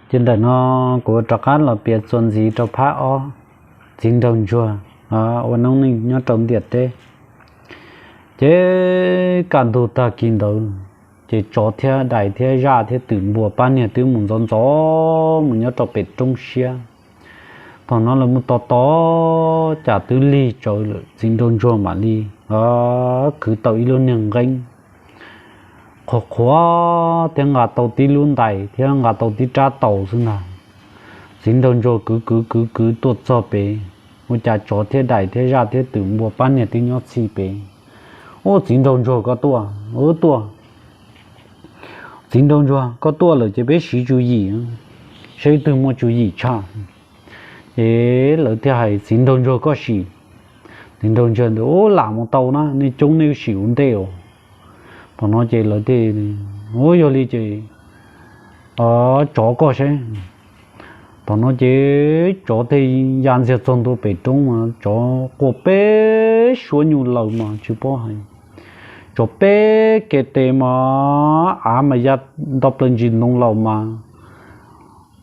Ces ntawm no kuv rov qab los piav txuas ntxiv rau phab ob, txiv nraug ntsuag ua noob neej nyob rau ntiaj teb. Ces kaj ntug tag kis ntawd, ces tsov thiab dais thiab zaj thiab twm npua pab niag twb mus ntxov ntxov mus nyob rau pem roob siab. Thaum no lawv mus tos tos cas twb lig tsawv lawm, txiv nraug ntsuag mam li khwv tau ib lub niag nqeeb qhuav qhuav thiab nqa tau tib lub ntais thiab nqa tau tib rab taus xwb ntag. Txiv nraug ntsuag kwv kwv kwv kwv tuaj txog pem, ua cas tsov thiab dais thiab zaj thiab twm npua pab niag twb nyob txij pem. Ub, txiv nraug ntsuag koj tuaj, ub tuaj. Txiv nraug ntsuag koj tuaj lawm ces peb siv tswv yim, saib twg muaj tswv yim tshaj. Ces lawv thiaj hais txiv nraug ntsuag koj sim. Txiv nraug ntsuag ntawd ub lam mus tau na, nej coob nej sim ua ntej os. Thaum no ces lawv thiaj ub yog li ces tsov koj seb. Thaum no ces tsov thiaj ya ntxiag txog ntua pem roob mas tsov quaj peb suab nyuj laws mas tsis paub hais. Tsov peb kev tes mas av mas ya nto plaws ntsis ntoo laus mas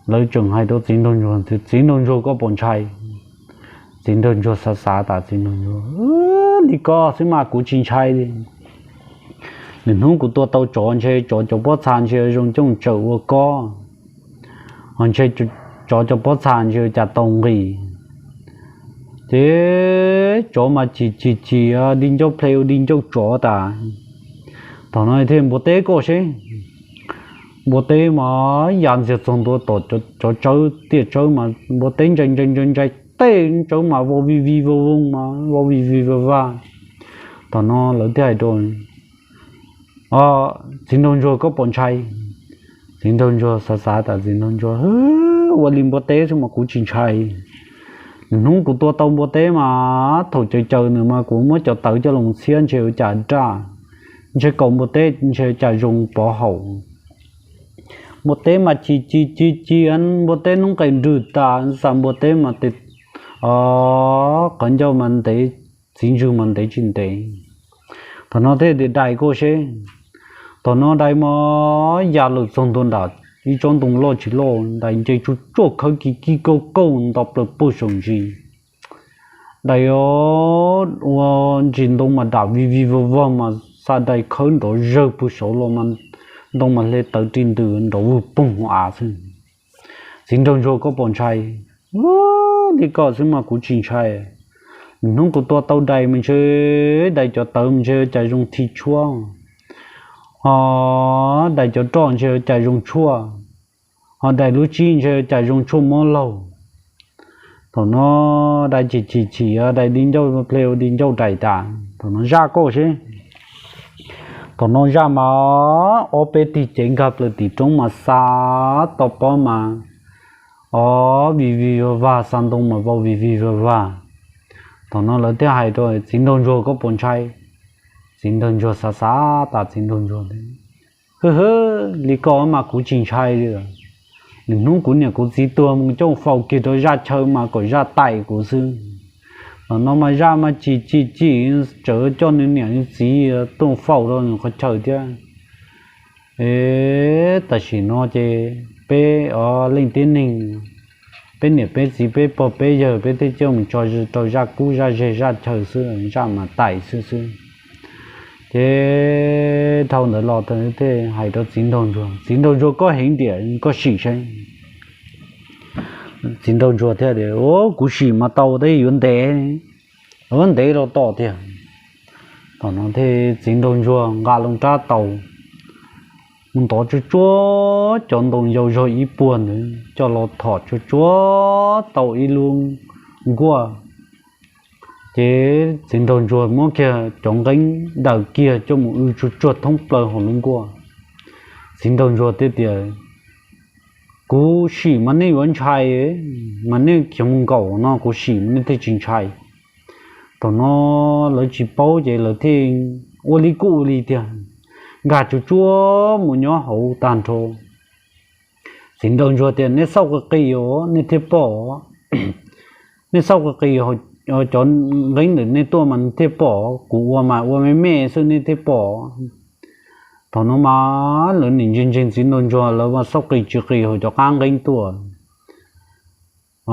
lawv tseem hais rau txiv nraug ntsuag tias txiv nraug ntsuag koj puas ntshai. Txiv nraug ntsuag xav xav tas txiv nraug ntsuag, li koj xwb mas kuv tsis ntshai li. Lwm hnub kuv tua tau tsov ntshe tsov cov pob txha ntshe zoo coj tsawm ua kob, ho ntshe tsov cov pob txha ntshe cas tau nqis. Ces tsov mas chim chim chim di ncauj ple ua di ncauj tsov tas. Thaum no thiaj npua teb koj seb. Npua teb mas ya ntxiag txog ntua tom cov tsawb tiaj tsawb mas npua teb ntsais ntsais ntsais ntsais tej tsawb mas vau vij vij vau voog mas vau vij vij vag vag. Thaum no lawv thiaj hais rau txiv nraug ntsuag koj puas ntshai. Txiv nraug ntsuag xav xav tas txiv nraug ntsuag, ua li npua teb xwb mas kuv tsis ntshai. Lwm hnub kuv tua tau npua teb mas thaum caws caws nws mas kuv muab cov tawv coj los txhiab ntshe ua cas raj, ntshe kaus npua teb ntshe ua cas zoo pov haum. Npua teb mas chim chim chim chim, npua teb noob qes nrwg tas, xa npua teb mas qhov ncauj mas ntev, txiv ntswg mas ntev tsis ntev. Thaum no thiaj tias dais koj seb. Thaum no dais mas ya lawm txog ntua nram ib tsob ntoo loj tsis loj, dais nce tsuj tsuaj khawb kiv kib kauj kauj nto plaws pug saum ntsis. Dais ua ntsis ntoo mas dam vij vij vag vag mas xa dais khawb nrov zawg pug saud los mas ntoo mas hle tawv ri ntws nrov vwg poog hauv av xwb. Txiv nraug ntsuag koj puas ntshai. Li koj xwb mas kuv tsis ntshai. Hnub kuv tua tau dais mas ntshe dais cov tawv mas ntshe cas zoo thi tshuab, ho dais cov roj ntshe cas zoo tshuaj, ho dais lub tsib ntshe cas zoo tshuaj mob laug. Thaum no dais chim chim chim, dais di ncauj ple ua di ncauj dais tas. Thaum no zaj koj seb. Thaum no zaj mas ob peb tig cev nkag plaws tim roob mas xa tau pob mas o vij vij vag vag, xa ntoo mas vau vij vij vag vag. Thaum no lawv thiaj hais rau txiv nraug ntsuag koj puas ntshai. Txiv nraug ntsuag xav xav tas txiv nraug ntsuag, hwb hwb, li koj mas kuv tsis ntshai li. Lwm hnub kuv niam kuv txiv tuag mus coj faus kiag rau zaj chaw mas kom zaj tais kuv xwb. Thaum no mas zaj mas chim chim chim, tseem coj nws niam nws txiv tuaj faus rau nws qhov chaw thiab. Tam sim no ces peb leej tib neeg, peb niam peb txiv peb pog peb yawg peb thiaj coj mus tso rau zaj kub zaj zej zaj chaw xwb, zaj mas tais xwb xwb. Ces dhau ntawd los thiaj hais rau txiv nraug ntsuag, txiv nraug ntsuag koj heev tiag koj sim seb. Txiv nraug ntsuag thiaj tias, kuv sim mas tau tab sis yuav ntev, yuav ntev los tom tiag. Thaum no thiaj txiv nraug ntsuag nqa loo rab taus mus ntov tsuag tsuag cov ntoo yau zog ib puag ntawd coj los thom tsuag tsuag tau ib lub nkuaj. Ces txiv nraug ntsuag muab kiag cov nqeeb daws kiag coj mus w tsuag tsuag thoob plaws hauv lub nkuaj. Txiv nraug ntsuag thiaj tias, kuv sim mas nej yuav ntshai, mas nej khiav mus nkaum no kuv sim nej thiaj tsis ntshai. Thaum no lawv tsis paub ces lawv thiaj ua li kuj ua li tiag, nkag tsuag tsuag mus nyob hauv tag nrho. Txiv nraug ntsuag tias, nej xauj qis qis os nej thiaj pom, nej xauj qis qis, cov nqeeb ntawm nej tuaj mas nej thiaj pom, kuv ua mas ua me me xwb nej thiaj pom. Thaum no mas lawv nim ntseeg ntseeg txiv nraug ntsuag, lawv mas xauj qis tsis qis hauv cov qab nqeeb tuaj.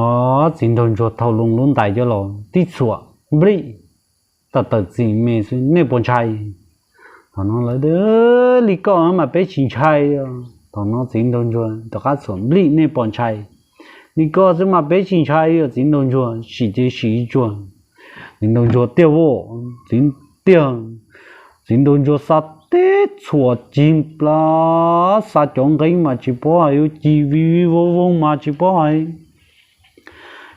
Os, txiv nraug ntsuag thau loo lub ntais coj los tib txhuam nplij, tawm tawm txim me xwb, nej puas ntshai? Thaum no lawv tias, Li koj mas peb tsis ntshai. Thaum no txiv nraug ntsuag rov qab txhuam nplij, Nej puas ntshai? Li koj xwb mas peb tsis ntshai os txiv nraug ntsuag, sim ces sim tsuag. Txiv nraug ntsuag tiag voj, txiv tiag, txiv nraug ntsuag xa teb txhuam cig plab, xa cov nqeeb mas tsis paub hais, yuav cig vij vij voog voog mas tsis paub hais.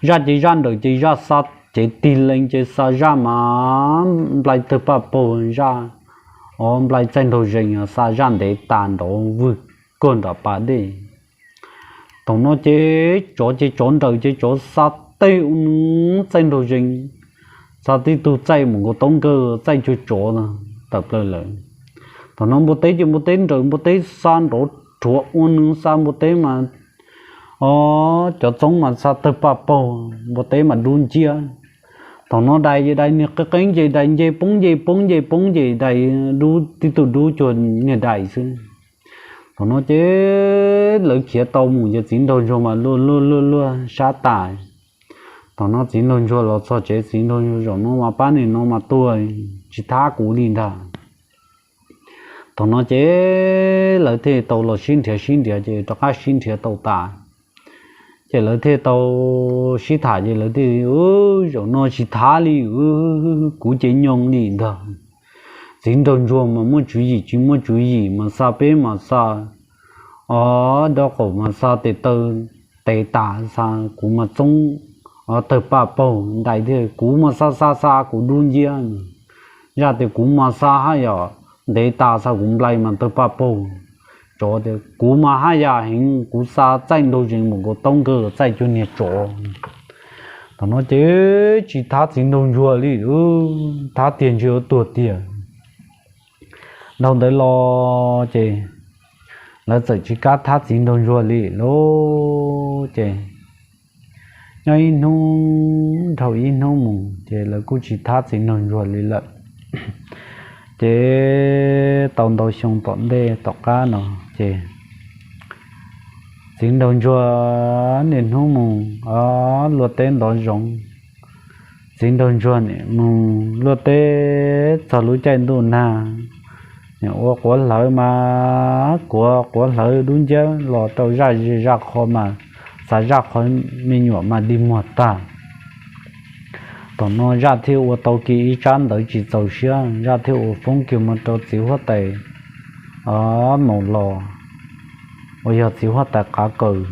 Zaj ces zaj nrawm ces zaj xa, ces tig lees ces xa zaj mas nplai tawg paj paug, zaj, os, nplai txaij nraug zees, xa zaj ntev tas nrov vwg kawg nram pas dej. Thaum no ces tsov ces tsov nrawm ces tsov xa teb ua nws txaij nraug zees, xa tib tug txaij mus nkaus taub nkawg, txaij cuag tsov tawm plaws lawm. Thaum no npua teb ces npua teb nrawm, npua teb xa nrov rhuav ua nws, xa npua teb mas, os, cov txoob mas xa tawg paj paug, npua teb mas dub nciab. Thaum no dais ces dais niag qeeb qeeb ces dais nce poob nce poob nce poob ces dais dub, tib tug dub cuag niag dais xwb. Thaum no ces lawv khiav tau mus ces txiv nraug ntsuag mas luag luag luag luag sab tas. Thaum no txiv nraug ntsuag los txog tsev, txiv nraug ntsuag, Zaum no mas pab niag no mas tuag, tsis thab kuv li ntag. Thaum no ces lawv thiaj tau los sib nrhiav sib nrhiav ces rov qab sib nrhiav tau tas. Ces lawv thiaj tau sib tham ces lawv thiaj, Zaum no tsis thab li, kuv ces nyoo li ntag. Txiv nraug ntsuag mas muaj tswv yim tsis muaj tswv yim mas xa peb mas xa, os, dob qaum mas xa tes taw tev tas, xa kuv mas txoob, os, tawg paj paug, dais thiaj, Kuv mas xa xa xa kuv dub nciab. Zaj tias, Kuv mas xa haj yam ntev tas, xa kuv nplai mas tawg paj paug. Tsov tias, Kuv mas haj yam heev, kuv xa txaij nraug zees mus nkaus taub nkawg, txaij cuag niag tsov. Thaum no ces tsis thab txiv nraug ntsuag li, thab tiag ntshe yuav tuag tiag. Dhau ntawd los ces lawv txawm tsis kam thab txiv nraug ntsuag li lauj. Ces nyob ib hnub dhau ib hnub mus ces lawv kuj tsis thab txiv nraug ntsuag li lawm. Ces tau ntau xyoo tom ntej tom qab no ces txiv nraug ntsuag niaj hnub mus, o, luaj teb ntov zoov. Txiv nraug ntsuag nim mus luaj teb txog lub caij ntuj nag, nim ua quav hlawv mas kuav quav hlawv dub nciab los rau zaj zej zaj qho mas xav zaj qhov me nyuam mas dig muag tag. Thaum no zaj thiaj ua tau kiag ib tsab ntawv tsis txaus siab, zaj thiaj ua foob kiag mus rau txiv huab tais, o, maus los, uas yog txiv huab tais qav kaws,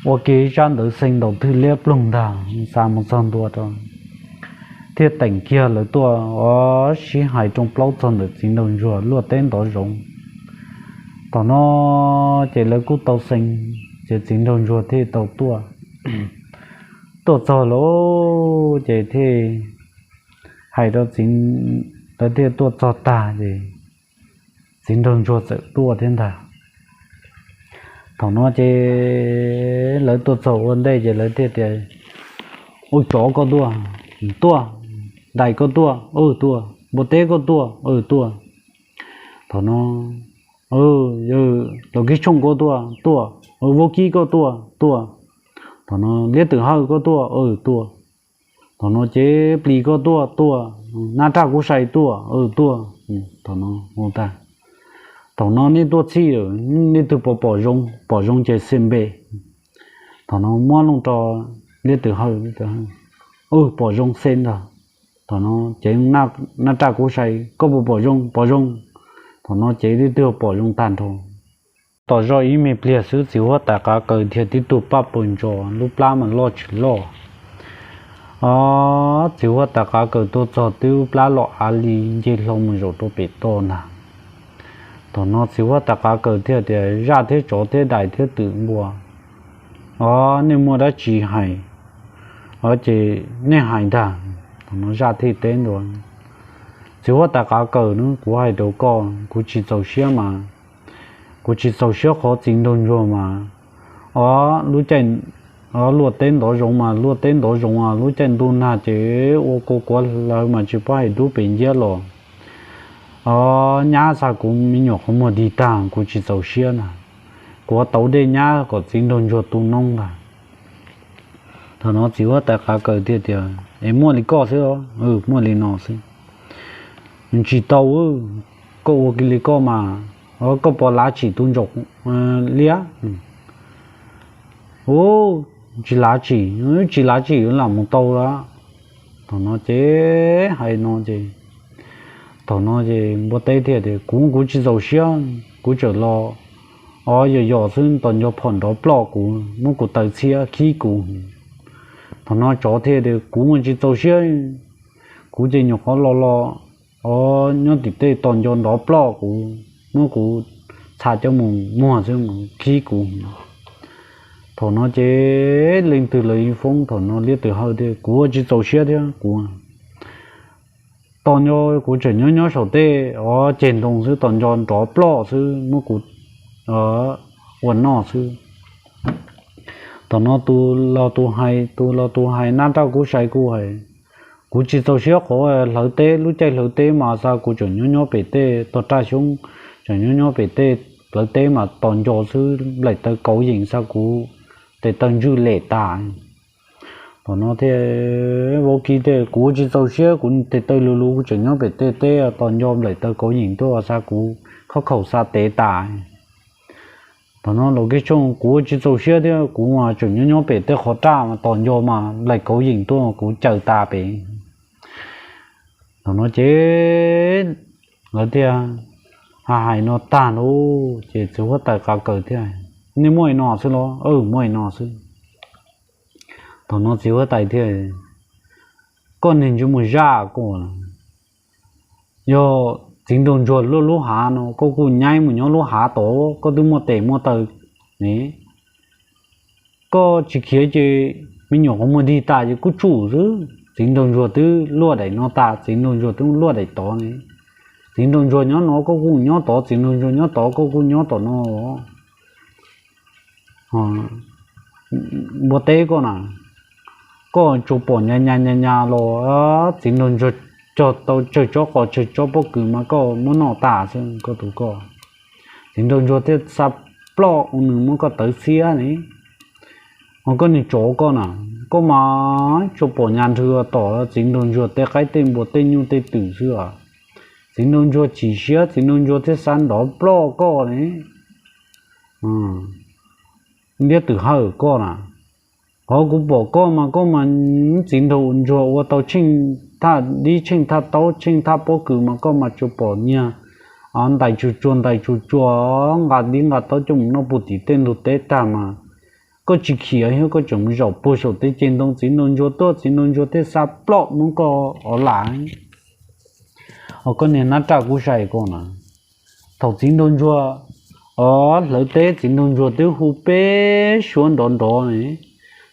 ua kiag ib tsab ntawv xeev ntaus thwj liab ploog ntag, xa mus txog ntua rau, thiaj teem kiag lawv tuaj, o, sib hais rooj plaub txog ntawm txiv nraug ntsuag luaj teb ntov zoov. Thaum no ces lawv kuj tau xeev, ces txiv nraug ntsuag thiaj tau tuaj. Tuaj txog lawm ces thiaj hais rau txiv, lawv thiaj tuaj txog tag ces txiv nraug ntsuag txawm tuaj thiab ntag. Thaum no ces lawv tuaj txog ua ntej ces lawv thiaj tias, Ua tsov koj tuaj, tuaj, dais koj tuaj, tuaj, npua teb koj tuaj, tuaj. Thaum no, los kib tshooj koj tuaj, tuaj, vaub kib koj tuaj, tuaj. Thaum no liab twm hawj koj tuaj, tuaj. Thaum no ces plis koj tuaj, tuaj, nab raj kub sai tuaj, tuaj. Thaum no, thaum no nej tuaj txhij lawm, nej twg pom pom zoo, pom zoo ces xem npe. Thaum no muab looj rau liab twm hawj, pom zoo xem ntag. Thaum no ces nab raj kub sai, koj puas pom zoo, pom zoo. Thaum no ces leej twg pom zoo tag nrho. Tos zoj ib me pliag xwb txiv huab tais qav kaws dhia tib tug paj pawg ntsos, lub plab mas loj tsis loj. O, txiv huab tais qav kaws tuaj txog twb lub plab los av li nce hlo mus zaum rau pem toj ntag. Thaum no txiv huab tais qav kaws thiaj tias, Zaj thiab tsov thiab dais thiab twm npua, o, nej muaj dab tsi hais, o, ces nej hais ntag. Thaum no zaj thiaj teb ntua, Txiv huab tais qav kaws, kuv hais rau koj, kuv tsis txaus siab mas, kuv tsis txaus siab qhov txiv nraug ntsuag mas, o, lub caij, o, luaj teb ntov zoov mas luaj teb ntov zoov, lub caij ntuj nag ces ua kua kuav hlawv mas tsis paub hais dub pes nciab los. Os, nyab xa kuv me nyuam qhov muag dig tag, kuv tsis txaus siab ntag. Kuv ua tau dej nyab kom txiv nraug ntsuag tu noob ntag. Thaum no txiv huab tais qav kaws thiaj tias, Es muaj li koj xwb, muaj li no xwb. Tsis tau, koj ua kiag li koj mas, koj puas lav tsim tus ntsaum liab? Ub, tsis lav tsim, tsis lav tsim lam mus tau lawm. Thaum no ces hais no ces, thaum no ces npua teb thiaj tias, Kuv, kuv tsis txaus siab, kuv tseem los, o, yog yog xwb, tos nco phom nrov ploj kuv, muab kuv taw txhiab khib kuv. Thaum no tsov thiaj tias, Kuv mas tsis txaus siab, kuv ces nyuam qhuav los los, o, nyob tim tej tos nco nrov ploj kuv, muab kuv txha coj mus muag xwb, khib kuv. Thaum no ces leej twg los yeej foob, thaum no liab twb hawj tias, Kuv ua tsis txaus siab thiab kuv, tos nco kuv tseem nyob nyob saum tej, o, ceg ntoo xwb, tos nco nrov ploj xwb muab kuv ua noj xwb. Thaum no tus los tus hais, tus los tus hais nab raj kub sai kuj hais, Kuv tsis txaus siab qhov hlawv teb, lub caij hlawv teb mas xa kuv tseem nyob nyob pem tej tog raj xyoob, tseem nyob nyob pem tej plawv teb mas tos nco xwb, nplaim taw kauv yeem xa kuv tes taw ntswj lem tas. Thaum no thiaj vaub kib tias, Kuv tsis txaus siab, kuv tes taw luv luv, kuv tseem nyob pem tej teb tos nco nplaim taw kauv yeem tuaj xa kuv khob khaum xa tev tas. Thaum no los kib tshooj, Kuv tsis txaus siab thiab, kuv mas tseem nyob nyob pem tej qhov raj mas tos nco mas nplaim kauv yeem tuaj kuv caws tas pem. Thaum no ces lawv thiaj hais hais no tag lauj, ces txiv huab tais qav kaws thiaj, Nej muaj li no xwb los? Muaj li no xwb. Thaum no txiv huab tais thiaj, Koj niag ntsej muag zaj koj, yog txiv nraug ntsuag luaj lub hav no, koj kuj nyaib mus nyob lub hav tod, koj twb muaj tes muaj taw ne. Koj tsis khiav ces me nyuam qhov muag dig tas ces kuj tsum xwb. Txiv nraug ntsuag twb luaj daim no tas, txiv nraug ntsuag twb luaj daim tod ne. Txiv nraug ntsuag nyob no koj kuj nyob tod, txiv nraug ntsuag nyob tod koj kuj nyob tom no. Npua teb koj na, koj tsuas pom nyas nyas nyas nyas los txiv nraug ntsuag cog tau tsawg tsob qos tsawg tsob pob kws mas koj muab noj tas xwb koj tus koj. Txiv nraug ntsuag thiaj xa ploj ua nws muab koj tawv txhiab ne. Ho koj niag tsov koj na, koj mas tsuas pom nyas nrhw tom txiv nraug ntsuag tej qaib tej npua tej nyuj tej twm xwb os. Txiv nraug ntsuag chim siab, txiv nraug ntsuag thiaj xa nrov ploj koj ne. Liab twm hawj koj na, qhov kuv pom koj mas koj mas txiv nraug ntsuag ua tau tsheej thaj dib tsheej thaj taub tsheej thaj pob kws mas koj mas tsuas pom nyiag ntais tsuag tsuag ntais tsuag tsuag, nqa dib nqa taub coj mus noj puag tim tej ntug teb tag mas koj tsis khiav thiab koj tseem mus zaum puag saum tej ceg ntoo, txiv nraug ntsuag tuaj txiv nraug ntsuag thiaj xa ploj muab koj ov lam. Ho koj niag nab raj kub sai koj na, thaum txiv nraug ntsuag hlawv teb txiv nraug ntsuag twb hu peb suab nrov nrov ne.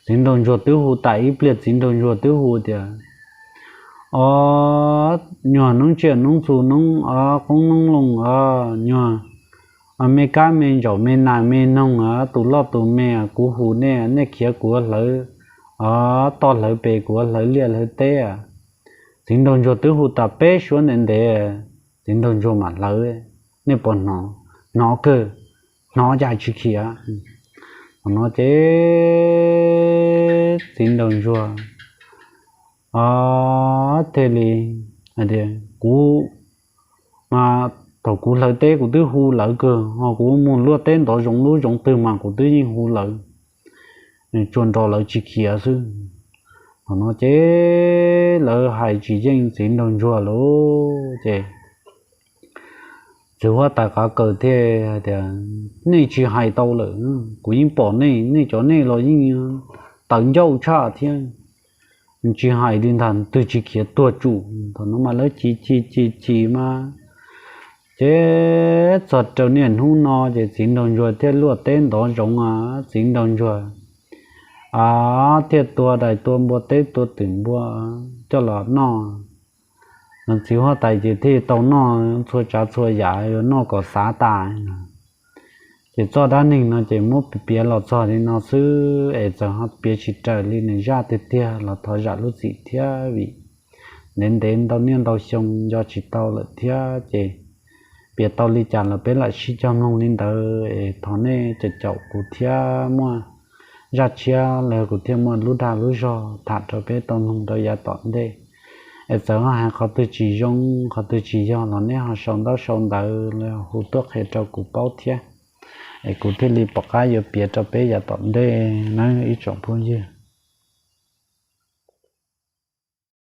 Txiv nraug ntsuag twb hu tas ib pliag txiv nraug ntsuag twb hu tias, o, nyuag noob tsiaj noob txhu noob qoob noob loo, o, nyuag me kab me ntsaum me nas me noog, o, tus loj tus me, kuv hu nej, nej khiav kuv hlawv, o, toj hlawv pes kuv hlawv liaj hlawv teb. Txiv nraug ntsuag twb hu tas peb suab ntev ntev, txiv nraug ntsuag mam hlawv, nej puas hnov? Hnov kawg, hnov cas tsis khiav? Thaum no ces txiv nraug ntsuag thiaj li hais tias, kuv mas thaum kuv hlawv teb kuv twb hu lawv kawg, ho kuv mus luaj teb ntov zoov lub zoov twg mas kuv twb yeej hu lawv, tsuas nrog lawv tsis khiav xwb. Thaum no ces lawv hais tsis yeej txiv nraug ntsuag lawm ces txiv huab tais qav kaws thiaj hais tias, nej tsis hais tau lawm, kuv yeej pom nej, nej cov nej los yeej tawv ncauj tshaj thiab. Tsis hais li ntag, twg tsis khiav tuag tsum. Thaum no mas lawv chim chim chim chim mas ces txog rau niaj hnub no ces txiv nraug ntsuag thiaj luaj teb ntov zoov a, txiv nraug ntsuag a thiaj tua dais tua npua teb tua twm npua coj los noj. Txiv huab tais ces thiaj tau noj txhua tsav txhua yam yuav noj kom xav tas. Ces txoj dab neeg no ces muab piav los txog li no xwb es txawm ho piav tsis raws li nws zaj tiag tiag los thov zam lub txim thiab vim ntev ntev ntau niaj ntau xyoo nco tsis tau lawm thiab ces piav tau li cas los peb lam sib cog mloog li ntawd es thov nej caum caum kuv thiab muaj zaj tshiab los kuv thiaj muaj lub dag lub zog tham rau peb tau mloog rau yav tom ntej. Es txawm ho hais qhov twg tsis zoo qhov twg tsis yog los nej ho sau ntaub sau ntawv los hu tuaj qhia rau kuv paub thiab, es kuv thiaj li pom qab yuav piav rau peb yav tom ntej nawb ib tsoom phooj ywg.